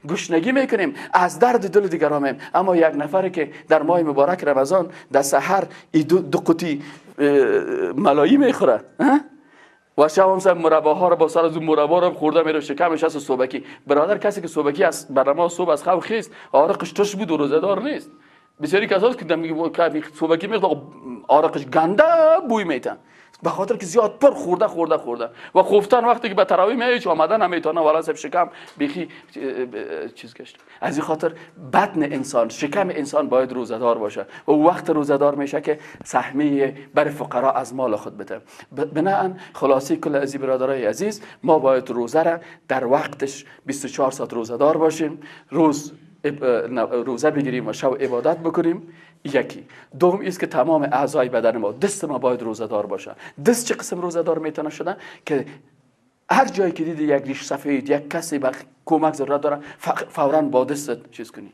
گشنگی میکنیم، از درد دل دیگران میم. اما یک نفری که در ماه مبارک رمضان در سحر دو قوطی ملایی میخوره و شب هم سر مرباها رو با سر از اون مربا رو خورده میره، شکمش هست صبحکی. برادر کسی که صبحکی از برنامه صبح از خواب خیست عارقش تش بود و روزه‌دار نیست. بسیاری کسایی که صبحکی میخواد عارقش گنده بوی میتن، به خاطر که زیاد پر خورده خورده خورده و خفتن وقتی که به تراویح میاد هیچ آمدن نمیتونه، ولی سب شکم بیخی چیز گشت. از این خاطر بطن انسان، شکم انسان باید روزه‌دار باشه و وقت روزه‌دار میشه که سهمیه بر فقرا از مال خود بده. بناهن خلاصی کل از برادرای عزیز، ما باید روزه را در وقتش 24 ساعت روزه‌دار باشیم، روز روزه بگیریم و شب عبادت بکنیم. یکی دوم ایست که تمام اعضای بدن ما، دست ما باید روزه‌دار باشه. دست چه قسم روزه‌دار میتونه شده که هر جایی که دیدی یک ریش سفید، یک کسی به کمک ضرورت داره، فوراً با دست چیز کنی.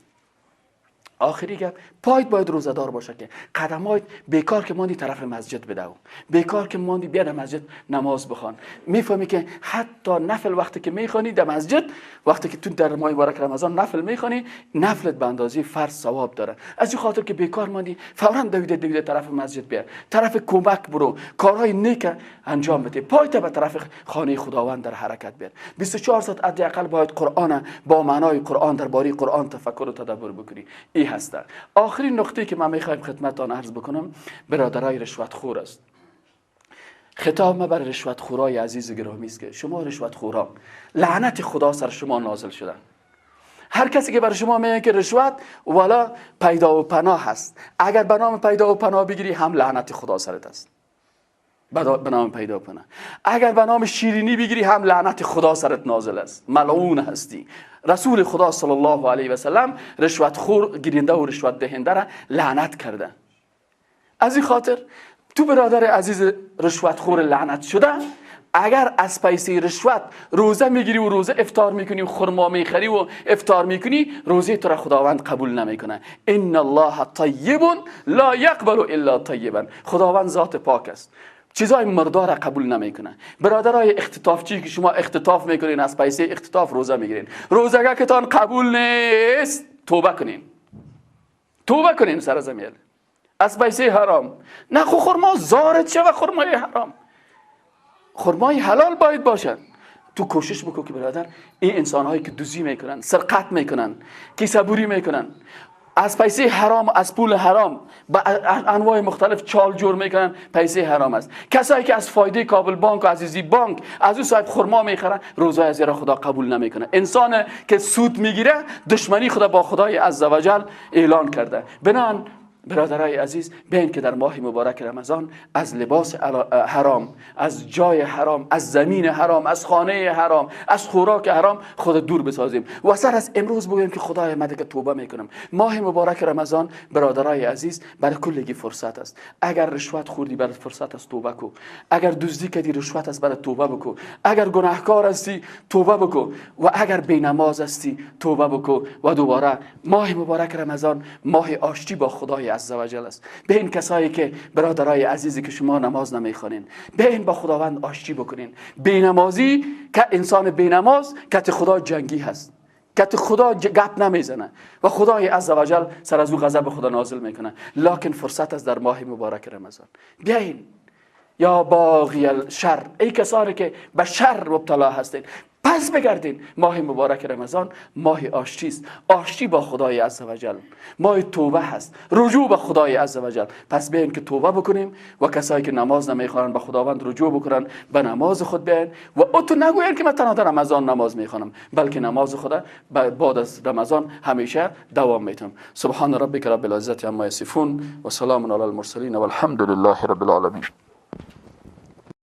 آخری گپ، پایت باید روزه‌دار باشه که قدمایت بیکار که ماندی طرف مسجد بدو، بیکار که ماندی بیا در مسجد نماز بخوان. میفهمی که حتی نفل وقتی که میخوانی در مسجد، وقتی که تو در ماه مبارک رمضان نفل میخوانی، نفلت به اندازه فرض ثواب داره. از این خاطر که بیکار ماندی فوراً دویده دویده طرف مسجد بیا، طرف کمک برو، کارهای نیک انجام بده، پایت به طرف خانه خداوند در حرکت بیار. 24 ساعت حداقل باید قرآن با معنای قرآن، درباره قرآن تفکر و تدبر بکنی. این هستن. آخرین نقطه که من میخوایم خدمتتان عرض بکنم برادرای رشوت خور است. خطاب ما بر رشوت خورای عزیز و گرامی است که شما رشوت خورا، لعنت خدا سر شما نازل شده. هر کسی که بر شما میگه که رشوت والا پیدا و پناه هست، اگر به نام پیدا و پناه بگیری هم لعنت خدا سرت است، به نام پیدا و پناه. اگر به نام شیرینی بگیری هم لعنت خدا سرت نازل است، ملعون هستی. رسول خدا صلی الله علیه و سلم رشوت خور، گیرنده و رشوت دهنده را لعنت کرده. از این خاطر تو برادر عزیز رشوت خور لعنت شده، اگر از پیسه رشوت روزه میگیری و روزه افطار میکنی و خرما میخری و افطار میکنی، روزه تو را خداوند قبول نمیکنه. ان الله طیب لا یقبل الا طیبا. خداوند ذات پاک است، چیزای مردار قبول نمیکنه. برادرای اختطافچی که شما اختطاف میکنین، از پیسه اختطاف روزه میگیرین، روزه که تان قبول نیست، توبه کنین، توبه کنین سر زمین از پیسه حرام. نه خو خرما زارت چه و خرمای حرام، خرمای حلال باید باشه. تو کوشش بکن که برادر این انسانهایی که دزدی میکنن، سرقت میکنن، کیسه‌بری میکنن، از پیسه حرام، از پول حرام با انواع مختلف چال جور میکنن، پیسه حرام است. کسایی که از فایده کابل بانک و عزیزی بانک از او صاحب خرما میخرن، روزای از را خدا قبول نمیکنه. انسان که سود میگیره دشمنی خدا با خدای عزوجل اعلان کرده. بنان برادرای عزیز، بیاین که در ماه مبارک رمضان از لباس حرام، از جای حرام، از زمین حرام، از خانه حرام، از خوراک حرام خود دور بسازیم و سر از امروز بگوییم که خدای من دیگه توبه میکنم. ماه مبارک رمضان برادرای عزیز برای کلگی فرصت است. اگر رشوت خوردی برات فرصت است، توبه کو. اگر دزدی کردی رشوت است، برات توبه بکو. اگر گناهکار هستی توبه بکو و اگر بی‌نماز هستی توبه بکو. و دوباره ماه مبارک رمضان ماه آشتی با خدای عزوجل است. به این کسایی که برادرای عزیزی که شما نماز نمیخوانین، به این با خداوند آشتی بکنین. بینمازی که انسان بینماز کت خدا جنگی هست، کت خدا گپ نمیزنه و خدای عزوجل سر از او غضب خدا نازل میکنه. لکن فرصت است در ماه مبارک رمضان. بیاین یا باغی الشر، ای کسانی که به شر مبتلا هستین، پس بگردین. ماه مبارک رمضان ماه آشتی است، آشتی با خدای عزوجل، ماه توبه هست، رجوع به خدای عزوجل. پس بیاین که توبه بکنیم و کسایی که نماز نمیخوانند به خداوند رجوع بکنن، به نماز خود بیاین و او تو نگوین که من تنها در رمضان نماز میخوانم، بلکه نماز خود بعد از رمضان همیشه دوام میتم. سبحان ربک رب العزت عما یصفون و سلام علی المرسلین والحمد لله رب العالمین.